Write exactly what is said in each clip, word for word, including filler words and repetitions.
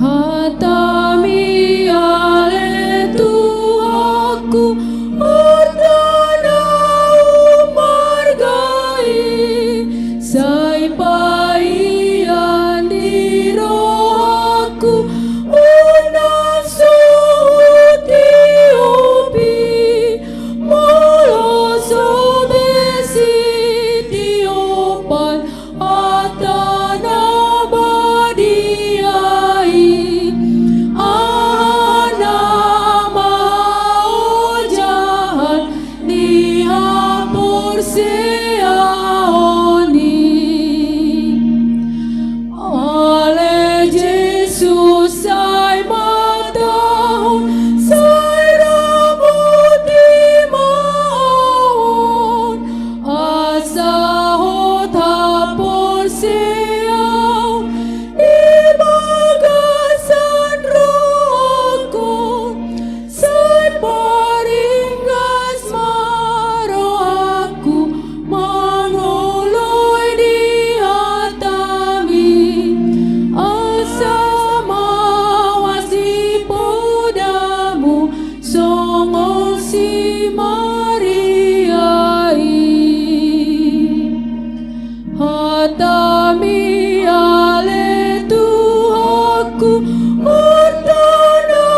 Hatami ale Tuhanku, horta na umarga i, sai pahian di rohangku, unang so hutiopi, molo so be sitiopan hata na badia i, aha ma ojahan ni haporseaon i. Ale Jesus, sai matahon, sai ramoti ma on, asa hot haporseaon di bagasan rohangku, sai paringgas ma rohangku mangoloi di hatami, asa mauas di podamu songon si Maria i. Hatami ale Tuhanku, horta na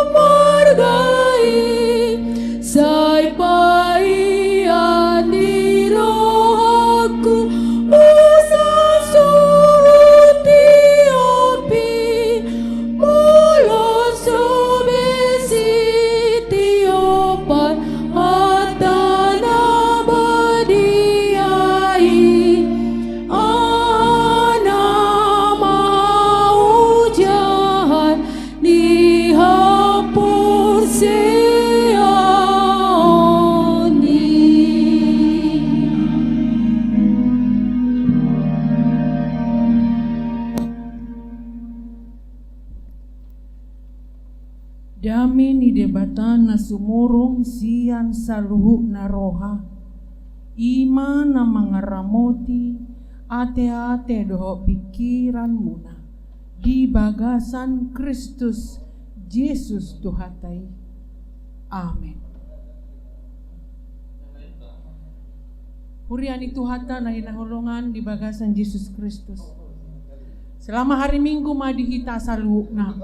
umarga i, sai pahian di rohangku, unang so hutiopi, molo so be sitiopan hata na badia i, aha ma ojahan ni haporseaon i. Dame ni Debata na sumurung sian saluhutna roha, i ma na mangaramoti ateate dohot pingkiranmuna di bagasan Kristus Jesus Tuhanta i. Amen. Huria ni Tuhanta na hinaholongan di bagasan Jesus Kristus. Selamat hari Minggu ma di hita saluhutna.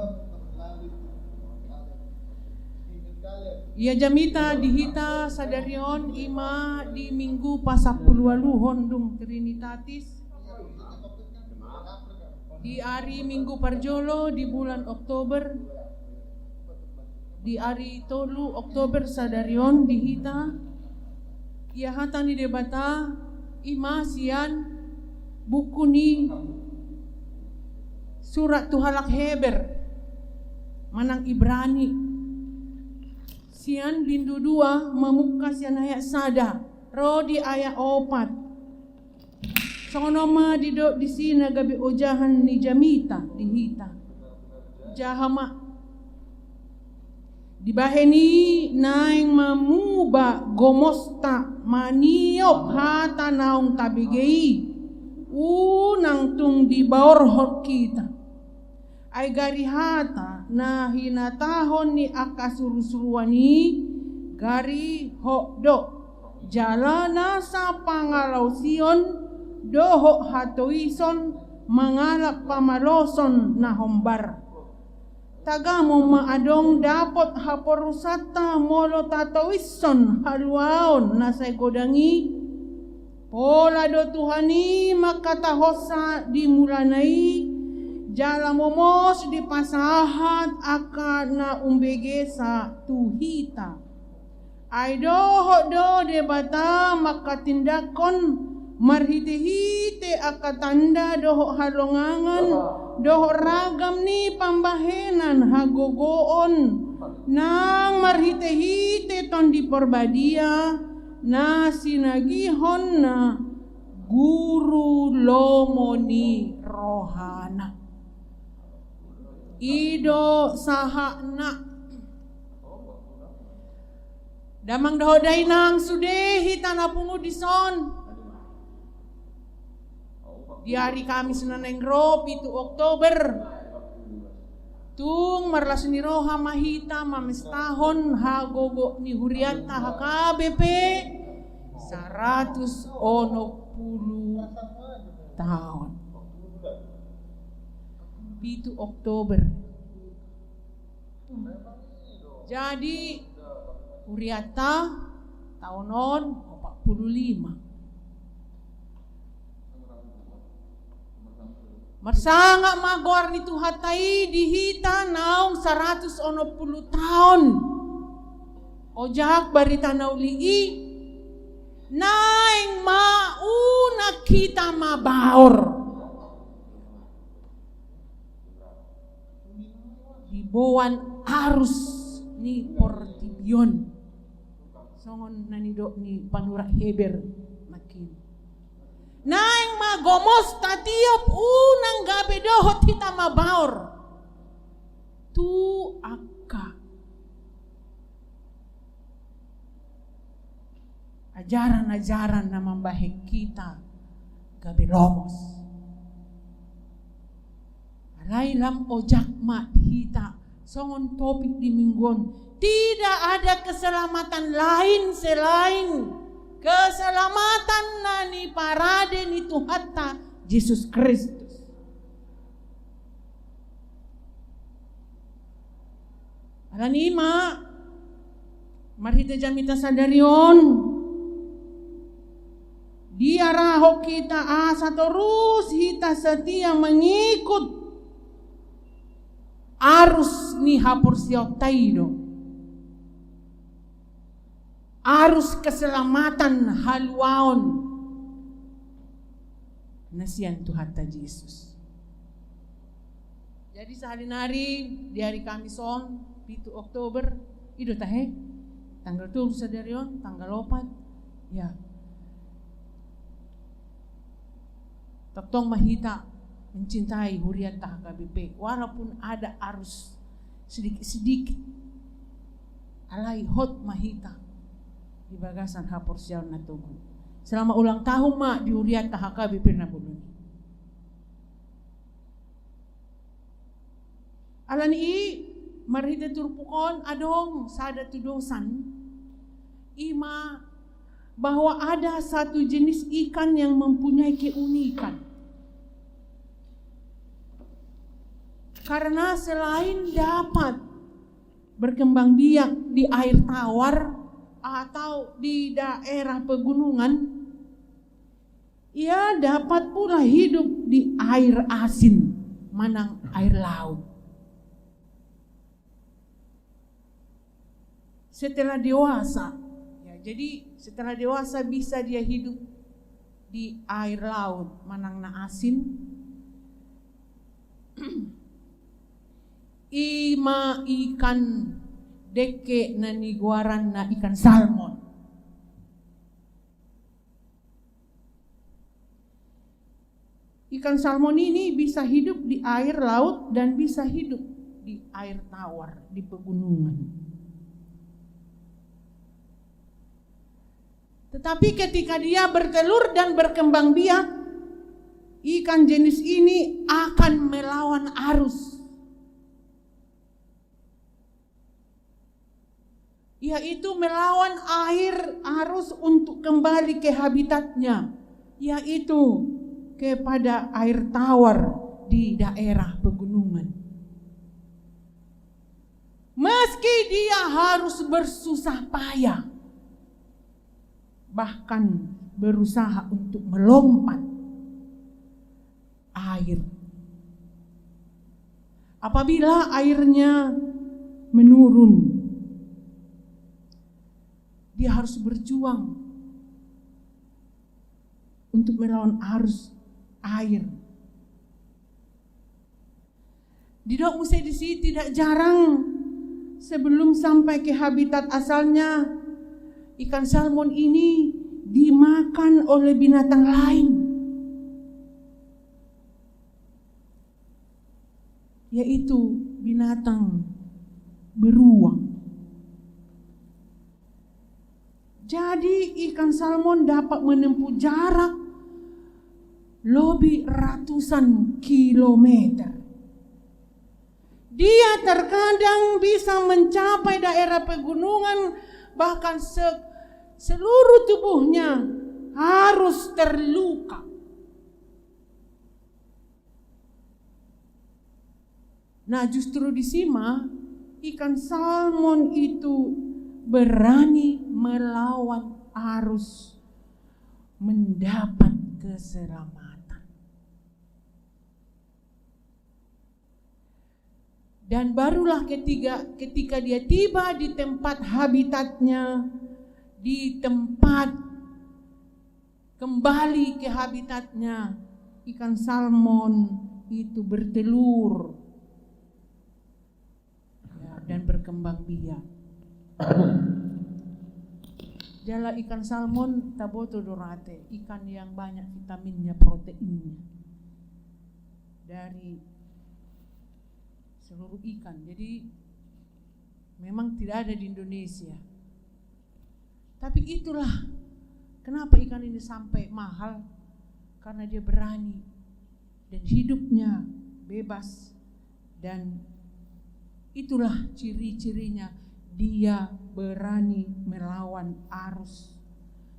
Ia jamita di hita sadari on i ma di Minggu pasampuluualuhon dung Trinitatis. Di ari Minggu parjolo di bulan Oktober, di ari tolu Oktober sadari on di hita, ia hata ni Debata i ma sian buku ni surat tu halak Heber manang Ibrani, sian bindu dua mamungka sian ayat sada ro di ayat opat. Songon on ma didok disi na gabe ojahan ni jamita di hita. Jaha ma. Dibahen i naeng ma muba gomosta maniop hata naung tabege i, unang tung dibaorhon hita. Ai gari hata na hinatahon ni angka surusuruan i gari hot do, jala nasa pangalaosion dohot hatoison mangalap pamaloson na hombar. Tagamon ma adong dapot haporusanta molo tatoishon haluaon na sai godang i. Pola do Tuhan i mangkatahonsa di mulana i, jala momos dipasahat angka na umbegesa tu hita. Ai dohot do Debata manghatindanghon marhite-hite angka tanda dohot halongangan dohot ragam ni pambahenan hagogoon nang marhite-hite Tondi Parbadia na sinagihonna guru lomo ni rohana. I do sahatna. Damang dohot dainang, sude hita na pungu dison di ari Kamis na naeng ro, pitu Oktober, tung marlas ni roha ma hita mamestahon hagogoon ni hurianta H K B P saratus onom pulu taon. Pitu Oktober. Jadi, hurianta taon on opat pulu lima. Marsangap ma goar ni Tuhanta i di hita naung saratus onom pulu taon. Ojak barita na uli i, naeng ma unang hita mabaor diboan arus ni portibi on. Songon na nidok ni panurat Heber nangkin. Naeng ma gomos tatiop unang gabe dohot hita mabaor tu angka ajaran-ajaran na mambahen hita gabe lomos. Alai lam ojak ma di hita songon topik di minggu on. Tidak ada keselamatan lain selain keselamatan na niparade ni Tuhanta Jesus Kristus. Alani i ma, marhite jamita sadari on, diarahon hita asa torus hita setia mengikut arus ni haporseaonta i do. Arus keselamatan haluaon na sian Tuhanta Jesus. Jadi sahali nari di ari Kamis on, pitu Oktober, i do tahe, tanggal tolu sadari on, tanggal opat, ya. Tongtong ma hita mencintai hurianta H K B P, walaupun ada arus sedikit-sedikit, alai hot ma hita di bagasan haporseaon na togu. Selamat ulang tahun ma di hurianta H K B P na bolon i. Alani i, marhite turpuk on adong sada tudosan, i ma bahwa ada satu jenis ikan yang mempunyai keunikan. Karena selain dapat berkembang biak di air tawar atau di daerah pegunungan, ia dapat pula hidup di air asin manang air laut. Setelah dewasa, ya, jadi setelah dewasa bisa dia hidup di air laut manang na asin. I ma ikan dengke na nigoaranna ikan salmon. Ikan salmon ini bisa hidup di air laut dan bisa hidup di air tawar, di pegunungan. Tetapi ketika dia bertelur dan berkembang biak, ikan jenis ini akan melawan arus. Yaitu melawan air arus untuk kembali ke habitatnya, yaitu kepada air tawar di daerah pegunungan. Meski dia harus bersusah payah, bahkan berusaha untuk melompat air. Apabila airnya menurun, Dia harus berjuang untuk melawan arus air. Didok muse di sini, tidak jarang sebelum sampai ke habitat asalnya, ikan salmon ini dimakan oleh binatang lain, yaitu binatang beruang. Jadi, ikan salmon dapat menempuh jarak lebih ratusan kilometer. Dia terkadang bisa mencapai daerah pegunungan, bahkan se-, seluruh tubuhnya harus terluka. Nah, justru di sini ikan salmon itu berani melawan arus, mendapat keselamatan. Dan barulah ketika, ketika dia tiba di tempat habitatnya, di tempat kembali ke habitatnya, ikan salmon itu bertelur, ya, dan berkembang biak. Jala ikan salmon, taboto do ra ate, ikan yang banyak vitaminnya, proteinnya dari seluruh ikan. Jadi, memang tidak ada di Indonesia. Tapi itulah kenapa ikan ini sampai mahal, karena dia berani dan hidupnya bebas, dan itulah ciri-cirinya, dia berani melawan arus.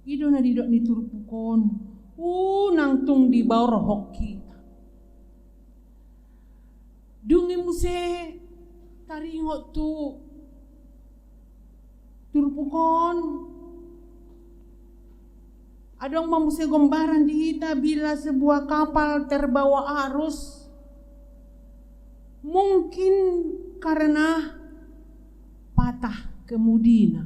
I do na didok ni turpuk on, unang tung dibaorhon hita. Dung i muse taringot tu turpuk on, adong ma muse gombaran di hita, bila sebuah kapal terbawa arus, mungkin karena patah kemudina.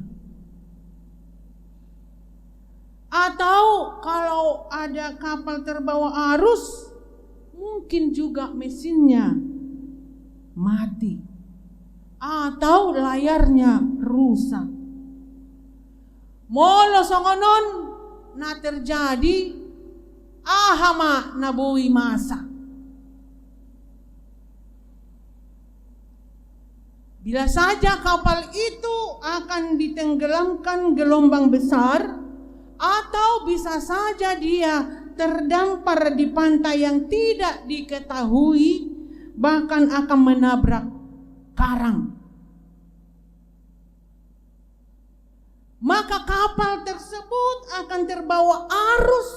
Atau kalau ada kapal terbawa arus, mungkin juga mesinnya mati atau layarnya rusak. Molo songon on na terjadi, aha ma na boi masa? Bila saja kapal itu akan ditenggelamkan gelombang besar, atau bisa saja dia terdampar di pantai yang tidak diketahui, bahkan akan menabrak karang, maka kapal tersebut akan terbawa arus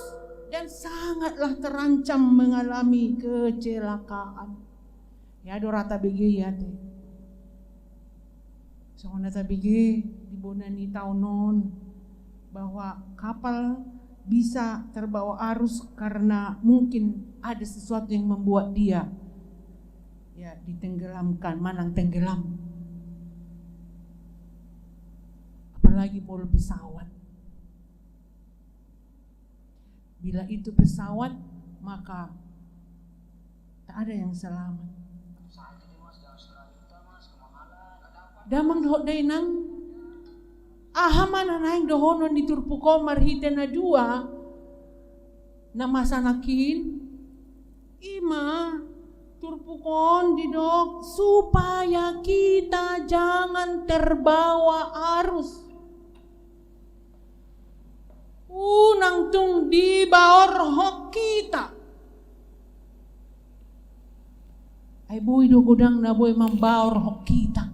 dan sangatlah terancam mengalami kecelakaan. I do ra tabege i ate. Songon na tabege di bona ni taon on, bahwa kapal bisa terbawa arus karena mungkin ada sesuatu yang membuat dia, ya, ditenggelamkan, manang tenggelam. Apalagi molo pesawat. Bila itu pesawat, maka tak ada yang selamat. Damang dohot dainang, aha ma na naeng dohonon ni turpuk on marhite na dua na masa nangkin? I ma, turpuk on didok supaya kita jangan terbawa arus. Unang tung dibaorhon hita. Ai boi do godang na boi mambaorhon hita.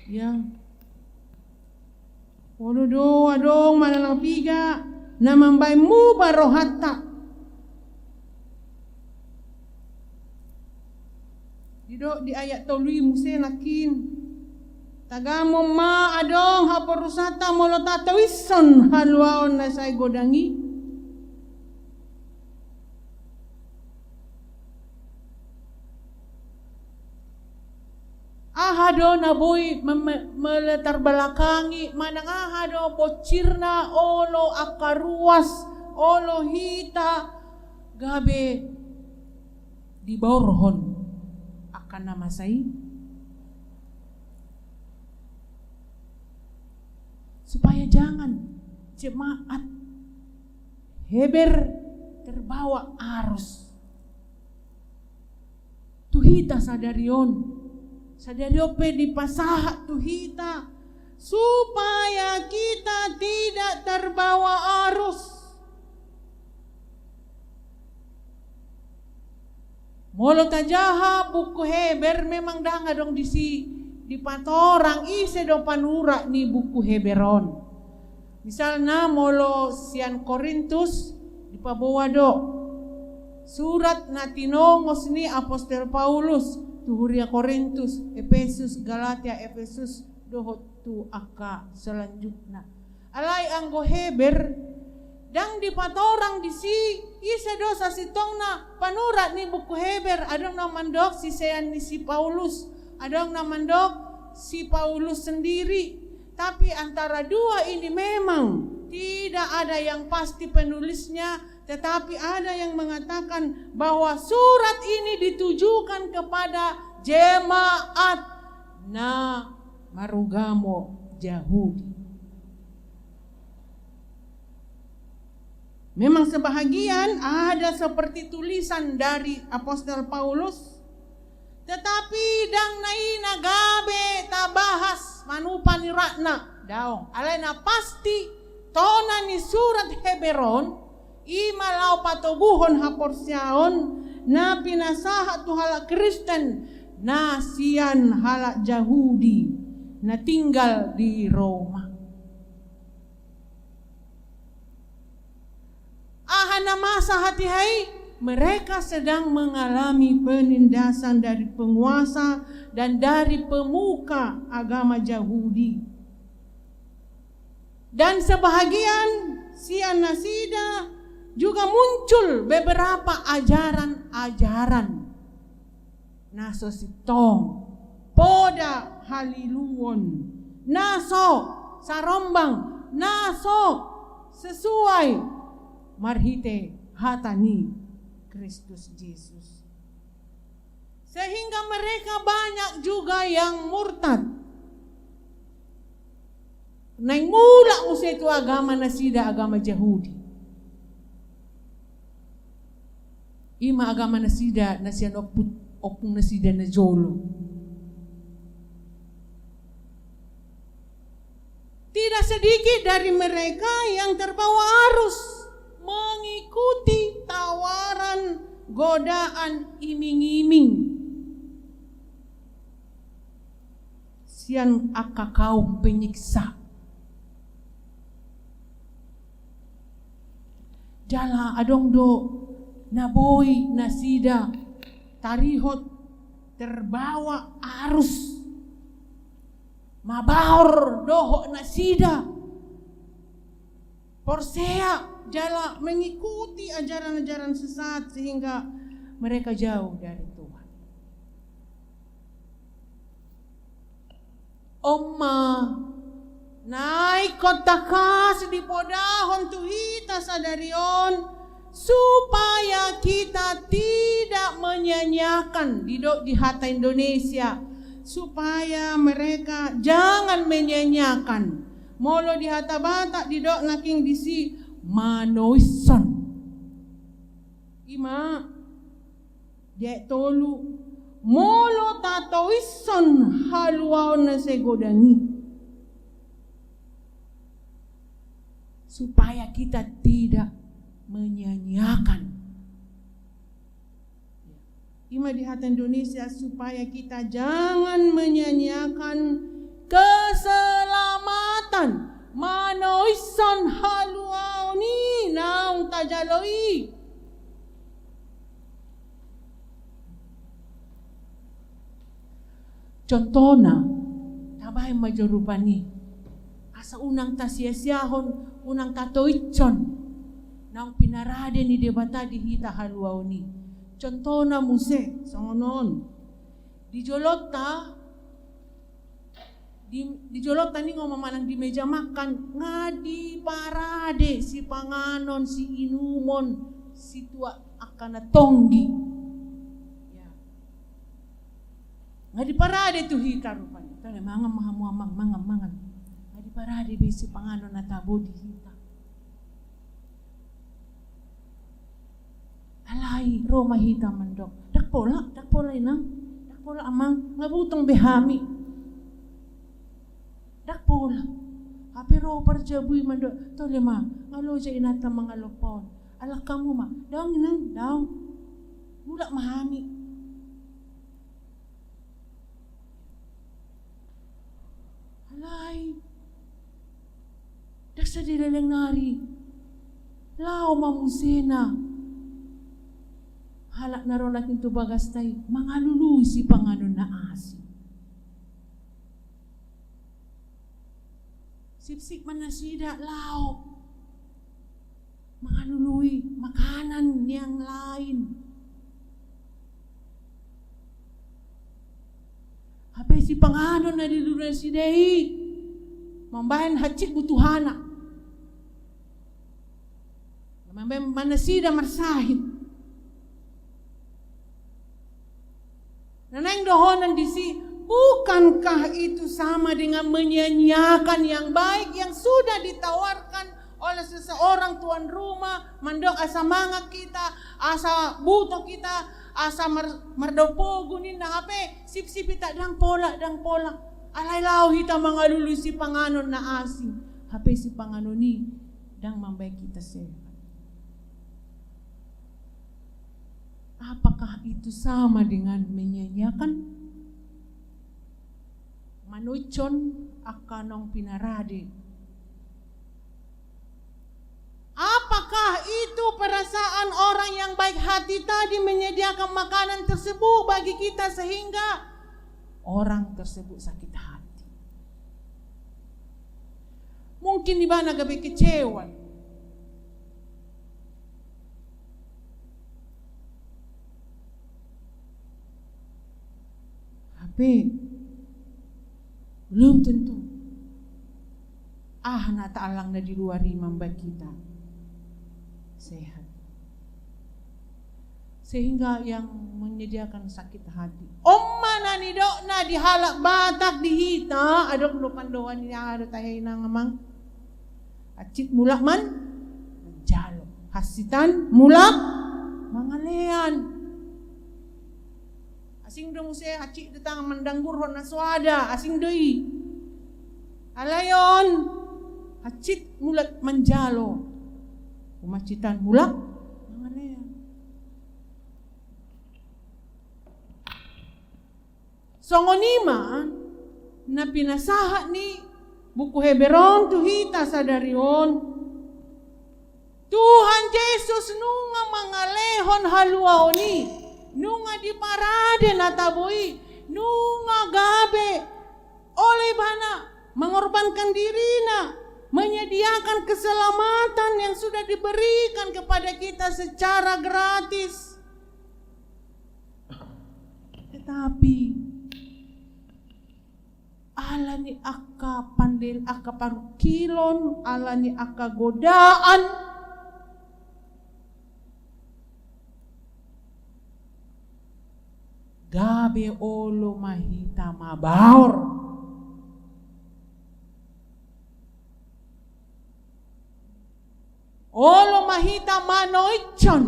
Ya. Olo do, adong manang na piga na mambaen muba rohanta. Didok di ayat tolu i muse nangkin. Tagamon ma adong haporusanta molo tatoishon haluaon na sai godang i. do na boi mem-, melatar belakangi, manang aha do bonsirna olo angka ruas, olo hita gabe dibaorhon angka na masa i. Supaya jangan jemaat Heber terbawa arus. Tu hita sadari on, sadari on pe dipasahat tu hita, supaya kita tidak terbawa arus. Molo tajaha buku Heber, memang ndang adong disi dipatorang ise do panurat ni buku Heber on. Misalna, molo sian Korintus, dipaboa do surat na tinongos ni apostel Paulus tu huria Korintus, Epesus, Galatia, Epesus, dohot tu angka selanjutna. Alai anggo Heber, ndang dipatorang disi ise do sasintongna panurat ni buku Heber. Adong na mandok sisean ni si Paulus, adong na mandok si Paulus sendiri. Tapi antara dua ini memang tidak ada yang pasti penulisnya, tetapi ada yang mengatakan bahwa surat ini ditujukan kepada jemaat na marugamo Jahudi. Memang sebahagian ada seperti tulisan dari apostel Paulus, tetapi ndang na i na gabe tabahas manang panuratna, daong. Alai na pasti, tona ni surat Heber on, i ma laho patoguhon haporseaon na pinasahat tu halak Kristen na sian halak Jahudi na tinggal di Roma. Aha na masa hatiha i? Mereka sedang mengalami penindasan dari penguasa dan dari pemuka agama Jahudi. Dan sebahagian sian nasida juga muncul beberapa ajaran-ajaran na so sintong, poda haliluon, na so sarombang, na so sesuai marhite hata ni Kristus Jesus. Sehingga mereka banyak juga yang murtad. Naeng mulak muse tu agama nasida, agama Jahudi. I ma agama nasida na sian ompung, ompung nasida na jolo. Tidak sedikit dari mereka yang terbawa arus mengikuti tawaran godaan iming-iming sian angka kaum penyiksa. Jala adong do na boi nasida tarihot terbawa arus, mabaor dohot nasida porsea jala mengikuti ajaran-ajaran sesat sehingga mereka jauh dari Tuhan. On ma na ingkon tangkas dipodahon tu hita sadari on, supaya kita tidak menyia-nyiakan, didok di hata Indonesia, supaya mereka jangan menyia-nyiakan. Molo di hata Batak didok nangkin disi manoishon. I ma di ayat tolu, molo tatoishon haluaon na sai godang i, supaya kita tidak menyia-nyiakan. I ma di hata Indonesia, supaya kita jangan menyia-nyiakan keselamatan, manoishon haluaon i naung tajalo i. Contohna, tabaen ma jo rupani, asa unang tasia-siahon, unang tatoishon naung pinarade ni Debata di hita haluaon i. Contohna muse songon on. Di jolonta, Di, di jolonta ninna ma manang di meja makan, nga diparade sipanganon, siinumon, situak angka na tonggi. Ya. Nga diparade tu hita rupani. Tale mangan ma hamu amang, mangan, mangan. Nga diparade be sipanganon na tabo di hita. Alai ro ma hita mandok, ndang pola, ndang pola inang, ndang pola amang, nga butong be hami. Ndang pola. Hape ro parjabui mandok, tole ma, nga loja inanta mangalompa on. Alak hamu ma, daong inang, daong. Mulak ma hami. Alai, ndang sadia leleng nari. Laho ma musena halak na ro nangkin tu bagasta i mangalului sipanganon na asing. Sipsip ma nasida laho mangalului makanan yang lain. Hape sipanganon na nilului nasida i mambahen hansit butuhana. Mambahen ma nasida marsahit. Na naeng dohonon disi, bukankah itu sama dengan menyia-nyiakan yang baik yang sudah ditawarkan oleh seseorang tuan rumah, mandok asa mangan hita, asa butuh hita, asa mar-, mardao pogu ninna, hape sipsip hita, ndang pola, ndang pola. Alai laho hita mangalului sipanganon na asing, hape sipanganon i ndang mambahen hita sehat. Apakah itu sama dengan menyia-nyiakan? Manoichon angka naung pinarade. Apakah itu perasaan orang yang baik hati tadi menyediakan makanan tersebut bagi kita sehingga orang tersebut sakit hati? Mungkin ibana gabe kecewa. Hape belum tentu aha na taallang na di luar i mambahen hita sehat. Sehingga yang menyediakan sakit hati. On ma na nidokna di halak Batak di hita, adong do pandohan ni aha do tahe inang amang. Hansit mulak man-, manjalo. Hansitan mulak mangalean. Asing do muse hansit di tangan mandanggurhon na soada, asing do i. Alai on, hansit mulak manjalo. Hansitan mulak mangalean. Songon i ma na pinasahat ni buku Heber on tu hita sadari on. Tuhan Jesus nunga mangalehon haluaon i, nunga diparade na tabo i, nunga gabe oleh ibana mengorbankan dirina, menyediakan keselamatan yang sudah diberikan kepada kita secara gratis. Tetapi ala ni angka pandel-, angka parungkilon, ala ni angka godaan, gabe olo ma hita mabaor. Olo ma hita manoichon,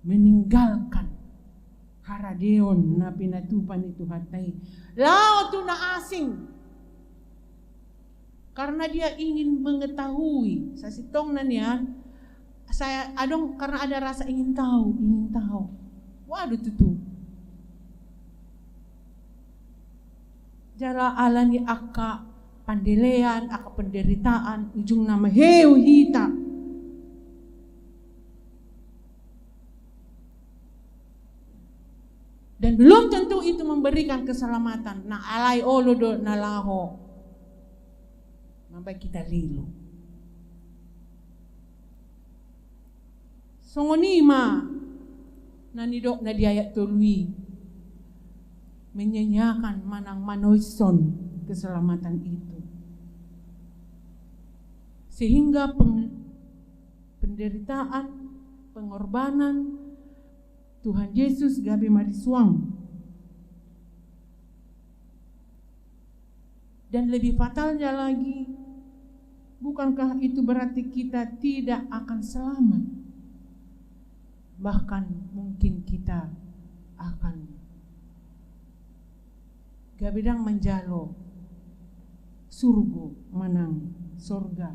meninggalkan haradeon na pinatupa ni Tuhanta i, laho tu na asing. Karena dia ingin mengetahui, sasintongna nian, saya adong karena ada rasa ingin tahu, ingin tahu. Waduh, tutu. Jala ala ni angka pandelean, angka penderitaan, ujungna maheu hita. Dan belum tentu itu memberikan keselamatan. Na alai olo do na laho mambahen hita lilo. Songon i ma na nidokna di ayat tolu i. menyanyiakan manang manoishon keselamatan itu. Sehingga peng-, penderitaan, pengorbanan Tuhan Yesus gabe marisuang. Dan lebih fatalnya lagi, bukankah itu berarti kita tidak akan selamat? Bahkan mungkin kita akan gabe ndang manjalo surgo manang sorga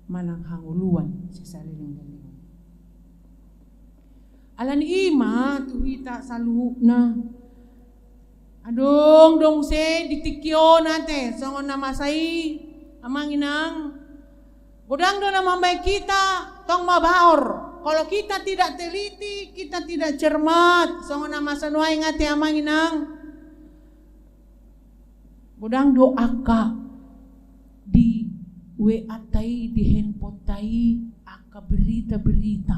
manang hangoluan sisaleleng-leleng. Alani i ma tu hita saluhutna. Adong do muse di tingki on ate, songon na masa i, amang inang. Godang do na mambahen hita, tong mabaor. Kalau kita tidak teliti, kita tidak cermat, songon na masa nuaeng ate, amang inang. Godang do angka di W A-ta i, di handphone-ta i, angka berita-berita.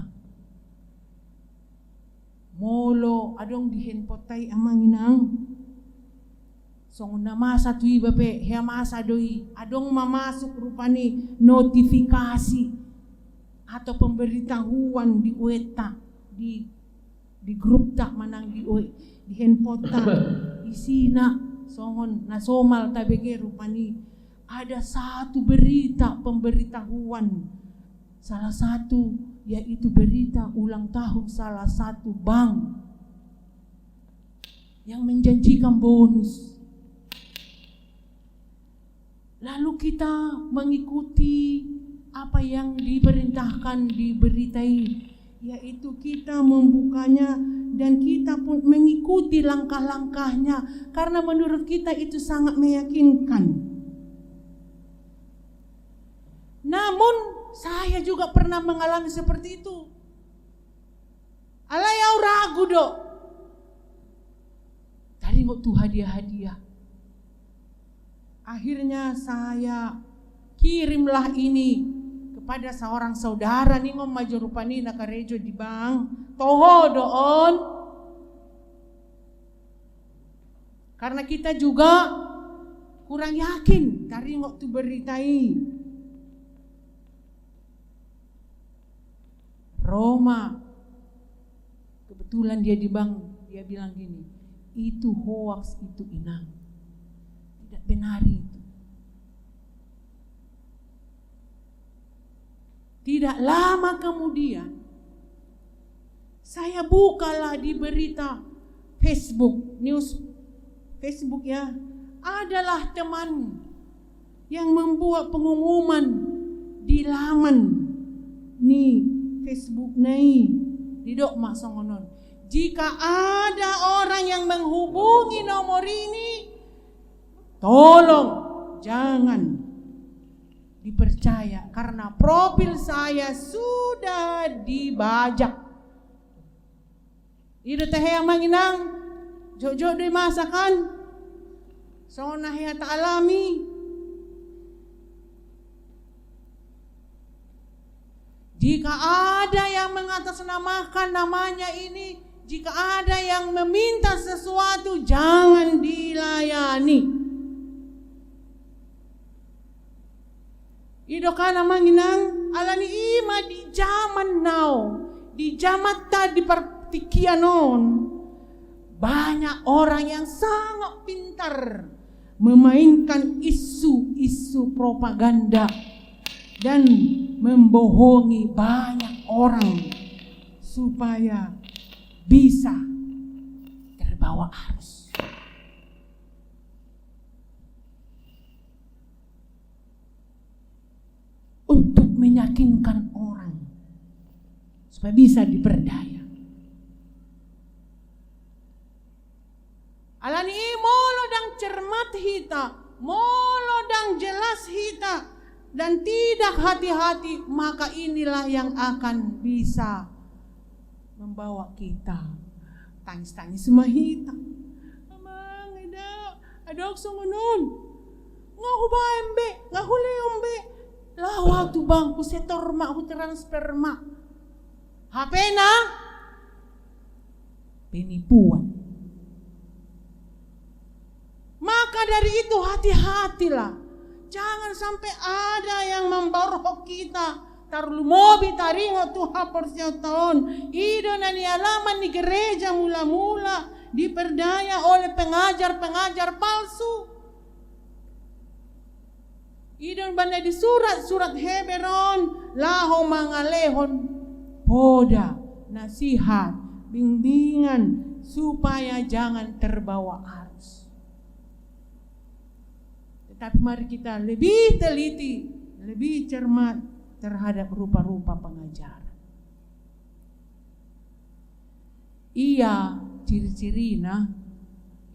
Molo adong di handphone-ta i, amang inang, songon na masa tu iba pe, hea masa do i, adong ma masuk rupani notifikasi atau pemberitahuan di W A-ta, di, di grup-ta manang di, di handphone-ta. Isina songon na somal tabege rupani ada satu berita pemberitahuan, salah satu, yaitu berita ulang tahun salah satu bank yang menjanjikan bonus. Lalu kita mengikuti apa yang diperintahkan di berita ini, yaitu kita membukanya dan kita pun mengikuti langkah-langkahnya karena menurut kita itu sangat meyakinkan. Namun, saya juga pernah mengalami seperti itu. Alai au ragu do taringot tu hadiah-hadiah. Akhirnya saya kirimlah ini kepada seorang saudara, ningon ma jo rupani na karejo di bank. Toho do on. Karena kita juga kurang yakin taringot tu berita i. Ro ma, kebetulan dia di bank, dia bilang gini, "Itu hoaks itu, Inang. Tidak benar itu." Tidak lama kemudian, saya bukalah di berita Facebook, news Facebook ya, adalah teman yang membuat pengumuman di laman ni Facebook-na i. Didok ma songon on, "Jika ada orang yang menghubungi nomor ini, tolong jangan dipercaya karena profil saya sudah dibajak." I do tahe, amang inang, jotjot do i masa kan, songon na hea taalami. Jika ada yang mengatasnamakan namanya ini, jika ada yang meminta sesuatu, jangan dilayani. I do kan, amang inang, alani i ma di jaman now, di jamanta di partingkian on, banyak orang yang sangat pintar memainkan isu-isu propaganda dan membohongi banyak orang supaya bisa terbawa arus. Untuk meyakinkan orang supaya bisa diperdaya. Alani i, molo ndang cermat hita, molo ndang jelas hita, dan tidak hati-hati, maka inilah yang akan bisa membawa kita tangis-tangis ma hita. Amang, eda, adong songon on. Nga hubaen be, nga hulehon be. Laho au tu bank, husetor ma, hutransfer ma. Hape na penipuan. Dari itu, hati-hatilah. Jangan sampai ada yang memborhok kita, tarlumobi taringot tu haporseaonta on. I do na nialaman ni gereja mula-mula, diperdaya oleh pengajar-pengajar palsu. I do umbahen na di surat-surat Heber on, laho mangalehon poda, nasihat, bimbingan, supaya jangan terbawa arus. Tetapi mari kita lebih teliti, lebih cermat terhadap rupa-rupa pengajaran. Ia ciri-cirina,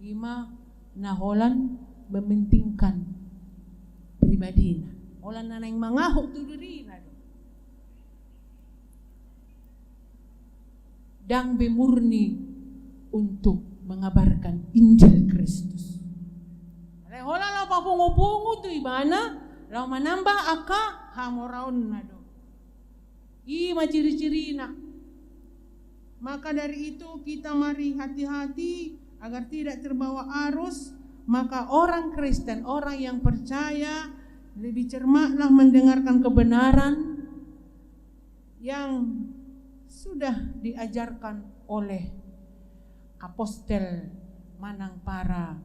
i ma na holan mementingkan pribadina. Holan na naeng mangahut tu dirina do. Ndang be murni untuk mengabarkan Injil Kristus. Alai holan laho papungu-pungu tu ibana, laho manambah angka hamoraonna do. I ma ciri-cirina. Maka dari itu, kita mari hati-hati agar tidak terbawa arus. Maka orang Kristen, orang yang percaya, lebih cermatlah mendengarkan kebenaran yang sudah diajarkan oleh apostel manang para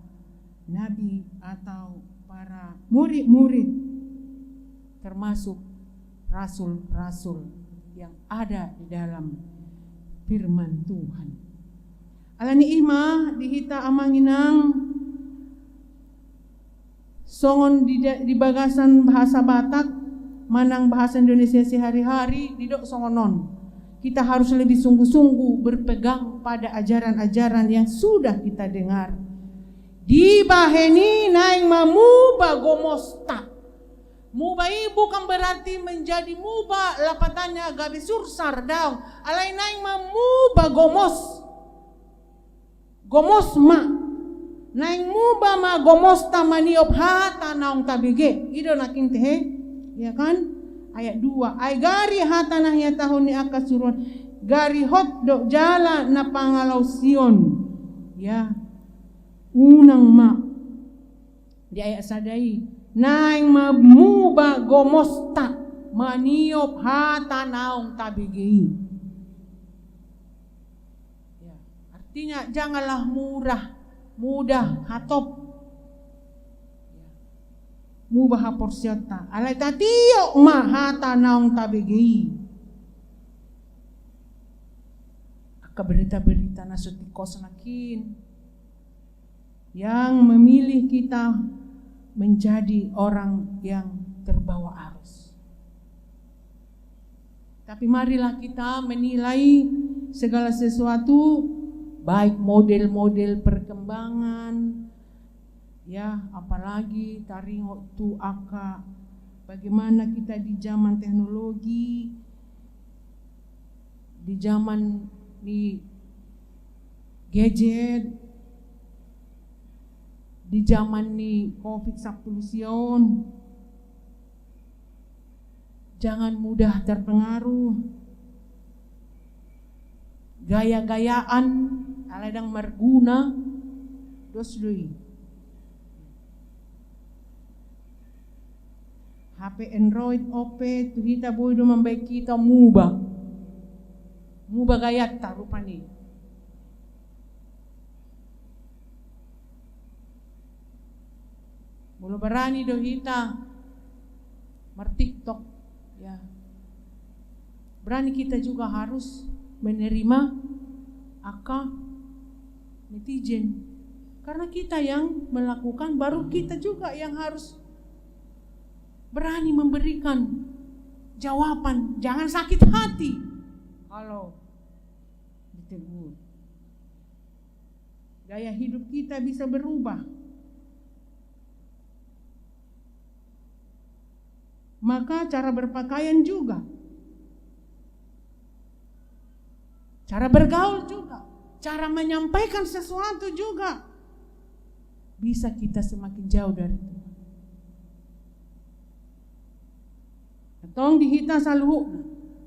nabi atau para murid-murid, termasuk rasul-rasul yang ada di dalam firman Tuhan. Alani i ma di hita amang inang, songon di da-, di bagasan bahasa Batak manang bahasa Indonesia sehari-hari, didok songon on. Kita harus lebih sungguh-sungguh berpegang pada ajaran-ajaran yang sudah kita dengar. Dibahen i naeng ma muba gomosta. Muba i bukan berarti menjadi muba, lapatannya gabe sursar, daong. Alai naeng ma muba gomos. Gomos ma. Naeng muba ma gomosta maniop hata naung tabege. I do nangkin tehe. Ya kan? Ayat dua. Ai gari hata na nihatahon ni angka suruan, gari hot do jala na pangalaosion. Ya. Unang ma. Di ayat sada i, naeng ma muba gomosta maniop hata naung tabege i. Ya, artinya, janganlah murah, mudah hatop. Ya. Muba haporseaonta. Alai tatiop ma hata naung tabege i. Angka berita-berita na so tingkos nangkin yang memilih kita menjadi orang yang terbawa arus. Tapi marilah kita menilai segala sesuatu, baik model-model perkembangan, ya, apalagi taringot tu angka bagaimana kita di zaman teknologi, di zaman ni gadget, di zaman ni covid sampulu sia on. Jangan mudah terpengaruh. Gaya-gayaan, alai ndang marguna, dos do i. H P Android on pe tu hita boi do mambahen hita muba. Muba gayanta rupani. Molo barani do hita mar-TikTok, ya. Berani kita juga harus menerima angka netizen. Karena kita yang melakukan, baru kita juga yang harus berani memberikan jawaban. Jangan sakit hati kalau ditegur. Gaya hidup kita bisa berubah. Maka cara berpakaian juga. Cara bergaul juga. Cara menyampaikan sesuatu juga. Bisa kita semakin jauh dari Tuhan. Antong di hita saluhutna.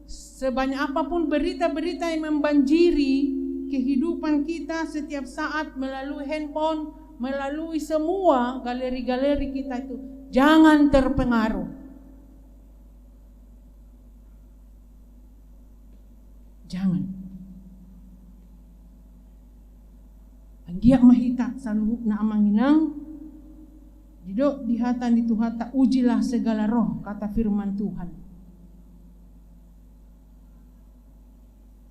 Sebanyak apapun berita-berita yang membanjiri kehidupan kita setiap saat melalui handphone, melalui semua galeri-galeri kita itu, jangan terpengaruh. Jangan. Anggiat ma hita saluhutna amang inang, didok di hata ni Tuhanta, ujilah segala roh, kata firman Tuhan.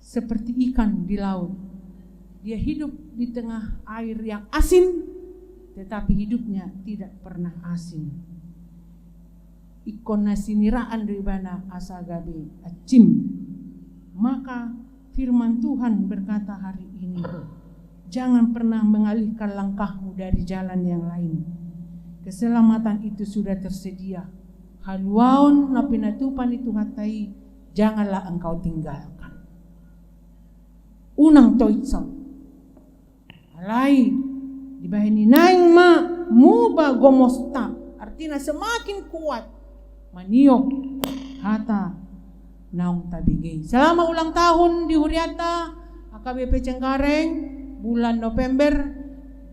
Seperti ikan di laut. Dia hidup di tengah air yang asin, tetapi hidupnya tidak pernah asin. Ingkon na siniraan do ibana asa gabe ansim. Maka firman Tuhan berkata hari ini, jangan pernah mengalihkan langkahmu dari jalan yang lain. Keselamatan itu sudah tersedia. Haluaon na pinatupa ni Tuhanta i, janganlah engkau tinggalkan. Unang toitson. Alai dibahen i naeng ma muba gomosta, artina semakin kuat maniop hata naung tabege i. Selamat ulang tahun di hurianta H K B P Cengkareng bulan November,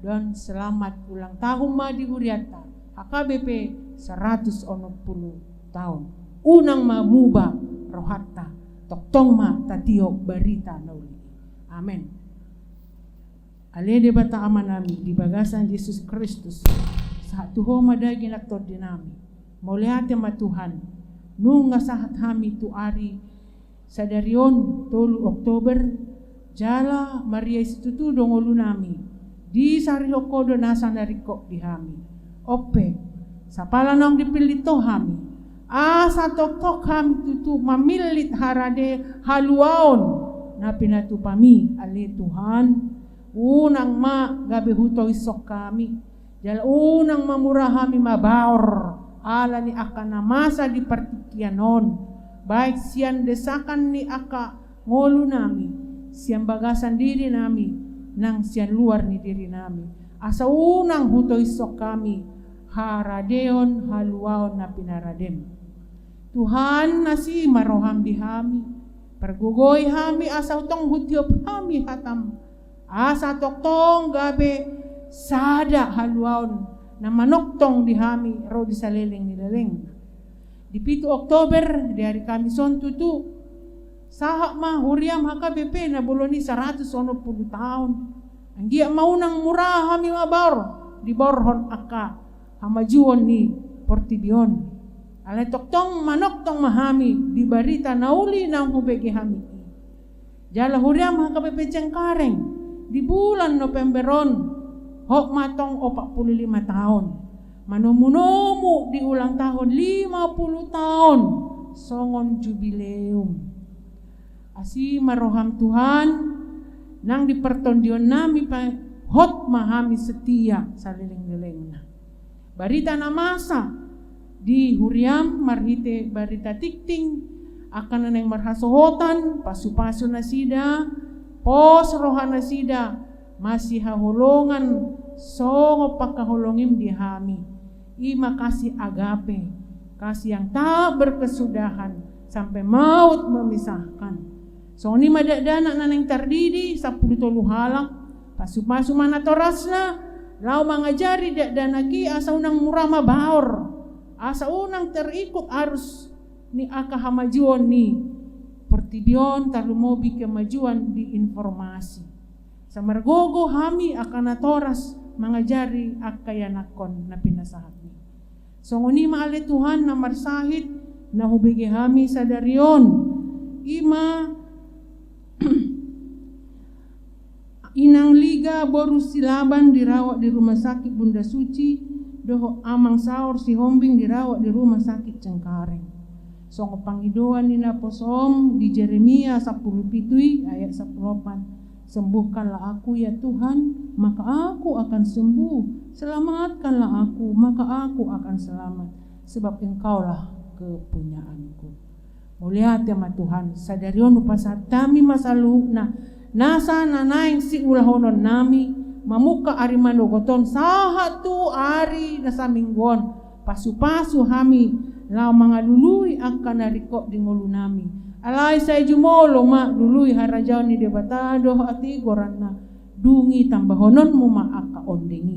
dan selamat ulang tahun ma di hurianta H K B P seratus onom pulu taon. Unang ma muba rohanta, tongtong ma tatiop barita na uli. Amen. Ale Debata Amanami di bagasan Jesus Kristus, sahat tu Ho ma daging nang tondinami. Mauliate ma Tuhan, nunga sahat hami tu ari sadari on, tolu Oktober, jala maria situtu do ngolunami, disarihon Ho do nasa na ringkot di hami. On pe, sapala naung dipillit Ho hami, asa tongtong hami tutu mamillit harade haluaon na pinatupami, ale Tuhan. Unang ma gabe hutoishon hami, jala unang ma mura hami mabaor ala ni angka na masa di partingkian on, baik sian desakan ni angka ngolunami, sian bagasan dirinami, nang sian luar ni dirinami. Asa unang hutoishon hami haradeon haluaon na pinaradem. Tuhan, asi ma roham di hami, pargogoi hami asa tongtong hutiop hami hatam, asa tongtong gabe sada haluaon na manongtong di hami ro di saleleng ni lelengna. Di pitu Oktober, di ari Kamis on tutu, sahat ma huriam H K B P na bolon i saratus onom pulu taon. Anggiat ma unang mura hami mabaor dibaorhon angka hamajuon ni portibi on. Alai tongtong manongtong ma hami di barita na uli naung hubege hami i. Jala huriam H K B P Cengkareng di bulan November on, hot ma tong opat pulu lima taon. Manomunomu di ulang tahun lima pulu taon songon jubileum. Asi ma roham Tuhan, nang di partondionnami pe hot ma hami setia saleleng-lelengna. Barita na masa di huriam marhite barita tingting, angka na naeng marhasohotan, pasupasu nasida, pos roha nasida, masihaholongan songon pangkaholongim di hami. I ma kasih agape, kasih yang tak berkesudahan sampai maut memisahkan. Songon i ma dakdanak na naeng tardidi sampulu tolu halak, pasupasu ma natorasna laho mangajari dakdanak i asa unang mura mabaor, asa unang terikut arus ni angka hamajuon ni portibi on, tarlumobi kemajuan di informasi. Asa margogo hami angka natoras mangajari angka ianakhon na pinasahatmi. Songon i ma ale Tuhan na marsahit na hubege hami sadari on, i ma Inang Liga boru Silaban dirawat di Rumah Sakit Bunda Suci, dohot Amang Saur Sihombing dirawat di Rumah Sakit Cengkareng. Songon pangidoan ni naposom di Jeremia sampulu pitu i ayat sampulu opat, "Sembuhkanlah aku, ya Tuhan, maka aku akan sembuh. Selamatkanlah aku, maka aku akan selamat, sebab Engkaulah kepunyaanku." Mauliate ma Tuhan, sadari on hupasahat hami ma saluhutna nasa na naeng siulahononnami mamungka ari manogot on sahat tu ari na saminggu on. Pasupasu hami laho mangalului angka na ringkot di ngolunami. Alai sai jumolo ma lului harajaon ni Debata dohot hatigoranna. Dung i tambahononmu ma angka ondeng